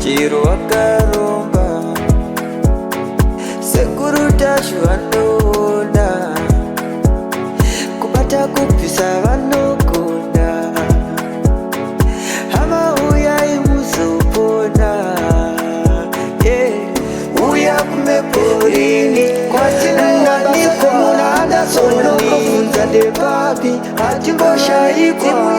Chero wakaromba, Sekuru Tashu vanoona, kubata kubvisa vanogona, hama uyai muzopona, yeah. Uya kumeporini kwatinowanikwa muna Anderson, ndepapi hatimboshaikwa.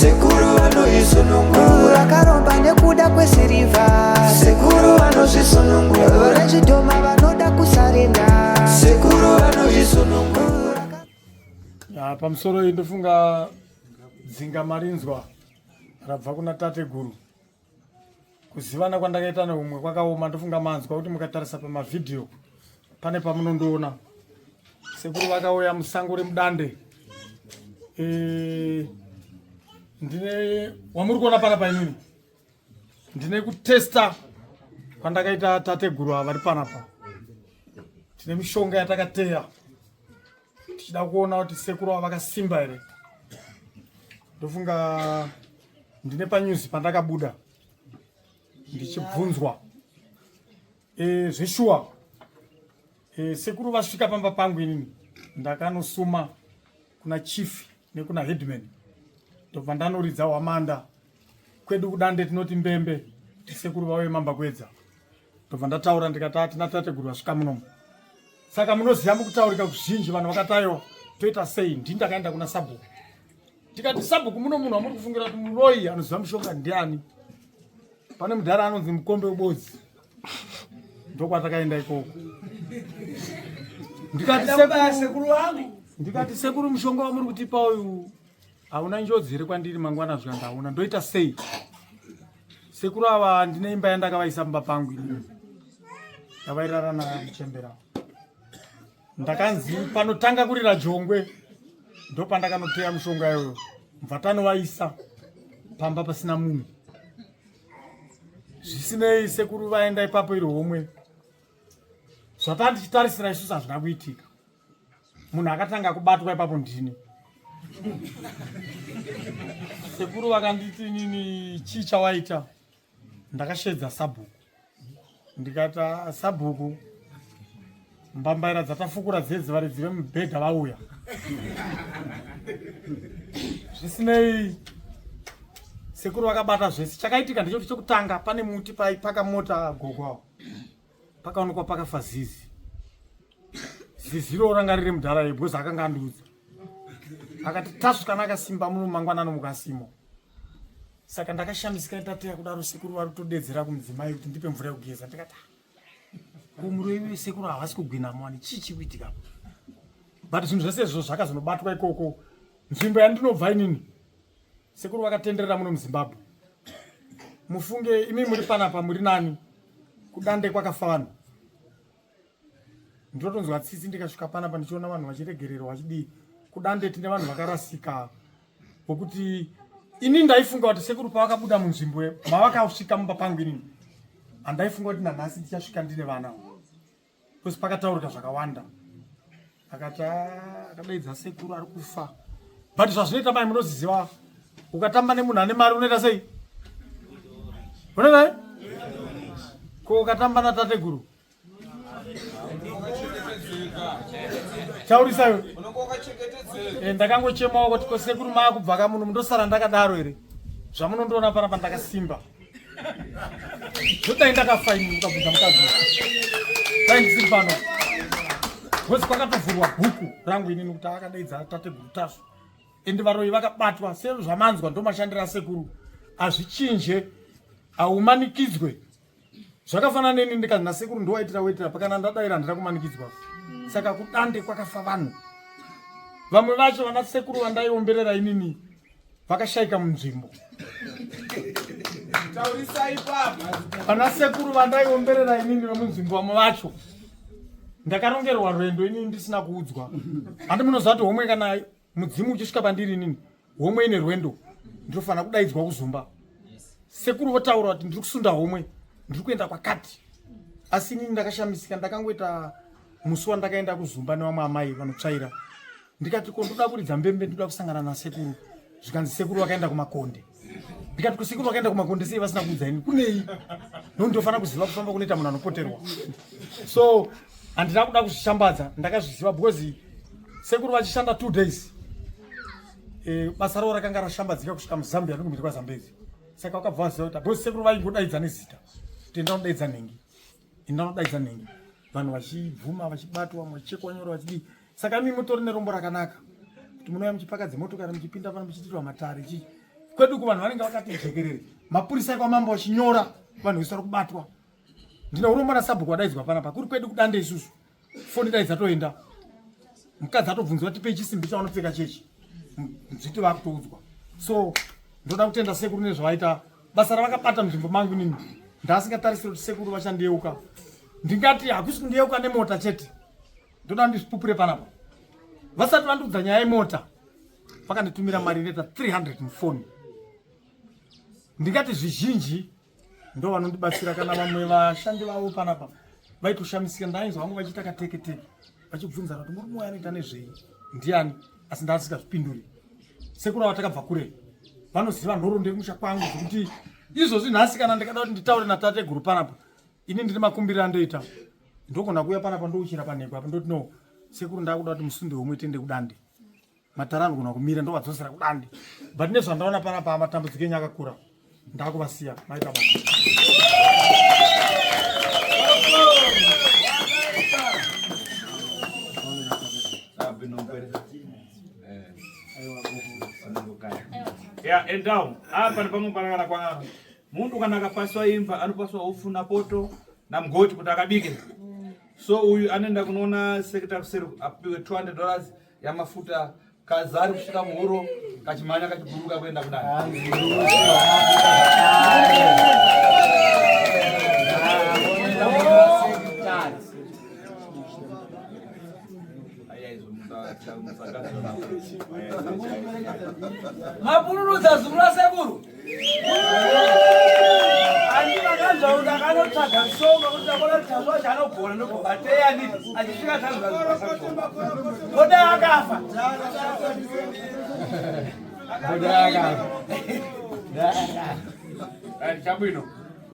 Sekuru vanoisunungura, Vakaromba nekuda kwesirivha. Sekuru vanozvisunungura, Vezvidhoma vanoda kusarenda. Sekuru vanozvisunungura. Ya, pamusoro iyi ndofunga dzinga marinzwa rabva kuna tateguru. Kuzivana kwandakaita neumwe kwakaoma. Ndofunga manzwa kuti mukatarisa pamavhidhiyo pane pamunondoona sekuru vakauya musango remudande. Ndine wamuri kuona panapa inini ndine kutesta kwandakaita tateguru ava vari panapa. Tine mishonga yatakateya tichida kuona kuti sekuru ava vakasimba here. Ndofunga ndine panyuzi pandakabuda ndichibvunzwa zveshuwa. Sekuru vasvika pamba pangu inini ndakanosuma kuna chief nekuna headman, ndobva ndanoridza hwamanda. Kwedu kudande tinoti mbembe, sekuru vauye mamba kwedza. Ndobva ndataura ndikati hatina tateguru vasvika munomu, saka munoziva mukutaurika kuzhinji vanhu vakatayo toita sei. Ndini ndakaenda kuna sabhuku ndikati, sabhuku, muno munhu wamuri kufungira kuti muroyi anoziva mushonga ndiani? Pane mudhara anonzi Mukombe Ubodzi. Ndokwatakaenda ikoko. Ndikati sekuru wangu, ndikati sekuru, mushonga wamuri kutipa uyu hauna njodzi here kwandiri mangwana? Zvikandaona ndoita sei? Sekuru ava ndine imba yandakavaisa mumba pangu inini yavairara namuchembera. Ndakanzi panotanga kurira jongwe ndopandakanoteya mushonga iyoyo, mubva tanovaisa pamba pasina munhu. Zvisinei, sekuru vaenda ipapo iri homwe, zvatanga tichitarisira isusu hazvina kuitika. Munhu akatanga kubatwa ipapo ndini. Sekuru vakanditi nini, chii chawaita? Ndakashedza sabhuku ndikati, "Ah, sabhuku, mbambaira dzatafukura dzedzi, varidzi vemubhedha vauya." Zvisinei, sekuru vakabata zvese. Chakaitika ndechekuti chekutanga pane muti paipaka mota gogo avo, pakaonekwa pakafa zizi. Zizi iroro ranga riri mudhara because akanga andiudza akati Tasvu kana akasimba muno mangwanani mukasimo. Saka ndakashamisika ndateya kudaro, sekuru vari kutodedzera kumudzimai kuti ndipe mvura yekugeza. Ndikati, "Ah, ko muroyi sekuru havasi kugwina mawani, chii chiri kuitika?" But zvinhu zvese izvozvo zvakazonobatwa ikoko. Nzvimbo yandinobva inini, sekuru vakatenderera muno muZimbabwe. Mufunge imi muri panapa muri nani, kudande kwakafa vanhu. Ndinotonzwa tsitsi ndikasvika panapa ndichiona vanhu vachiregererwa vachidii. Kudande tine vanhu vakarasika vokuti ini ndaifunga kuti sekuru pavakabuda munzvimbo mavakasvika mumba pangu inini handaifunga kuti nanhasi ndichasvika ndine vana, because pakataurika zvakawanda. Akati, "Ah, akadaidza sekuru ari kufa." But zvazvinoita mai munoziziva, ukatamba nemunhu ane mari unoita sei? Unoita ko ukatamba natateguru? Taurisayo. Ndakangochemawo kuti ko sekuru maakubva kamuno, mundosara ndakadaro here zvamunondiona panapa? Ndakasimba zvodai ndakafa ini mukabvunza mukadzi dai ndisiri pano, because kwakatovhurwa bhuku rangu inini kuti akadaidza tateguru Tasvu ende varoyi vakabatwa. Sezvamanzwa, ndomashandiro asekuru, hazvichinje, haumanikidzwe. Zvakafanana neni, ndikanzi nasekuru ndowaitira waitira pakana ndadaira, handina kumanikidzwa. Saka kudande kwakafa vanhu, vamwe vacho vana sekuru vandaiomberera inini vakashayika munzvimbo. Taurisai papa. Vana sekuru vandaiomberera inini vemunzvimbo, vamwe vacho ndakarongerwa rwendo inini ndisina kuudzwa. Handi munoziva kuti homwe, kana mudzimu uchisvika pandiri inini, homwe ine rwendo, ndinofanira kudaidzwa kuzumba. Sekuru votaura kuti ndiri kusunda homwe, ndiri kuenda kwakati. Asi inini ndakashamisika, ndakangoita musi wandakaenda kuzumba nevamwe amai vanotsvaira, ndikati ko ndoda kuridza mbembe, ndoda kusangana nasekuru. Zvikanzi sekuru vakaenda kumakonde. Ndikati kusekuru vakaenda kumakonde sei vasina kuudza ini kunei? Nokuti ndofanira kuziva kufamba kunoita munhu anopoterwa. So handina kuda kuzvishambadza, ndakazviziva because sekuru vachishanda 2 days basa ravo rakanga rashambadzika kusvika muZambia nekumhiri kwaZambezi. Saka vakabva vaziva kuti because sekuru vaingodaidza nezita kuti enda unodaidza nhingi, enda unodaidza nhingi, vanhu vachibvuma vachibatwa vachichekwa nyoro vachidii. Saka imi mutori nerombo rakanaka kuti munouya muchipaka dzemotokari muchipinda pano muchiitirwa matare chii. Kwedu kuvanhu vanenge vakati jekerere, mapurisa ekwamambo vachinyora vanhu vese vari kubatwa. Ndine urombo nasabhuku wadaidzwa panapa, kuri kwedu kudande isusu foni dai dzatoenda, mukadzi atobvunzwa tipei chisimbi chavanopfeka chechi zviti vakutoudzwa. So ndoda kutenda sekuru nezvavaita basa ravakabata munzvimbo mangu inini ndasingatarisiri kuti sekuru vachandiyeuka. Ndingati hakusi kundiyeuka nemota chete, ndoda ndizvipupure panapa. Vasati vandiudza nyaya yemota vakanditumira mari inoita 300 mufoni. Ndingati zvizhinji ndo vanondibatsira, kana vamwe vashandi vavo panapa vaitoshamisika. Ndainzwa vangu vachiita kateketeke vachibvunzana kuti murume uyu anoita nezvei, ndiani, asi ndaasingazvipinduri. Sekuru ava takabva kure, vanoziva nhoroondo yekumusha kwangu zvekuti izvozvi nhasi kana ndikada kuti nditaure natateguru panapa, ini ndine makumbiriro andoita, ndogona kuuya panapa ndouchira panheko apa ndoti no sekuru, ndakuda kuti musunde womwe tiende kudande, matara anogona kumira ndovadzosera kudande. But nezvandaona panapa matambudziko enyu akakura, ndakuvasiya maita basa. Ya endawo apa nepamwe panakana kwa mundu kana akapaswa imba anopaswa upfu napoto namugoti kuti akabike. So uyu anoenda kunoona secretary kuseri apiwe $200 yamafuta kazari kusvika muhuro kachimhanya kachiguruka kuenda kudai. Mapururudza zuru rasekuru. Ani vakanzwa kuti akanotsvaga soma kuti akona taswa chaanogona ndokubateya ndii achisvika tanzwa kodai akafa. Chabwino.